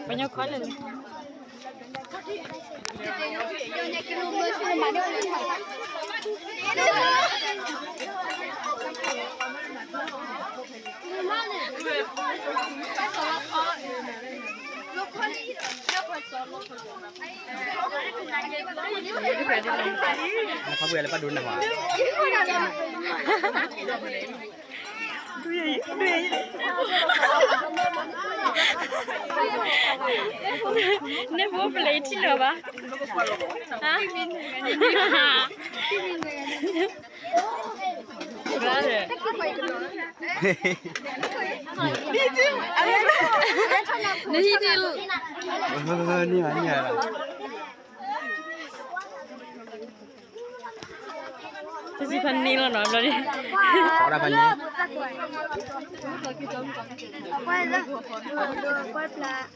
ပညီခီလဲၣ်လၢ ဖးပှဲၤလၢပၢ်ဒိနၢ်ဟူ နဖိပလဲၤထံၣ်လီၤဘၣ်. ဟါ နဟံၣ်ဒ် န့ၣ် တစံးဖးန့ၢ်လီၤနီၤ ဘျီဒ် ခီဒၣ်ဖးန့ၢ် ကွၢ်လၢ ကွၢ်ပျၢ်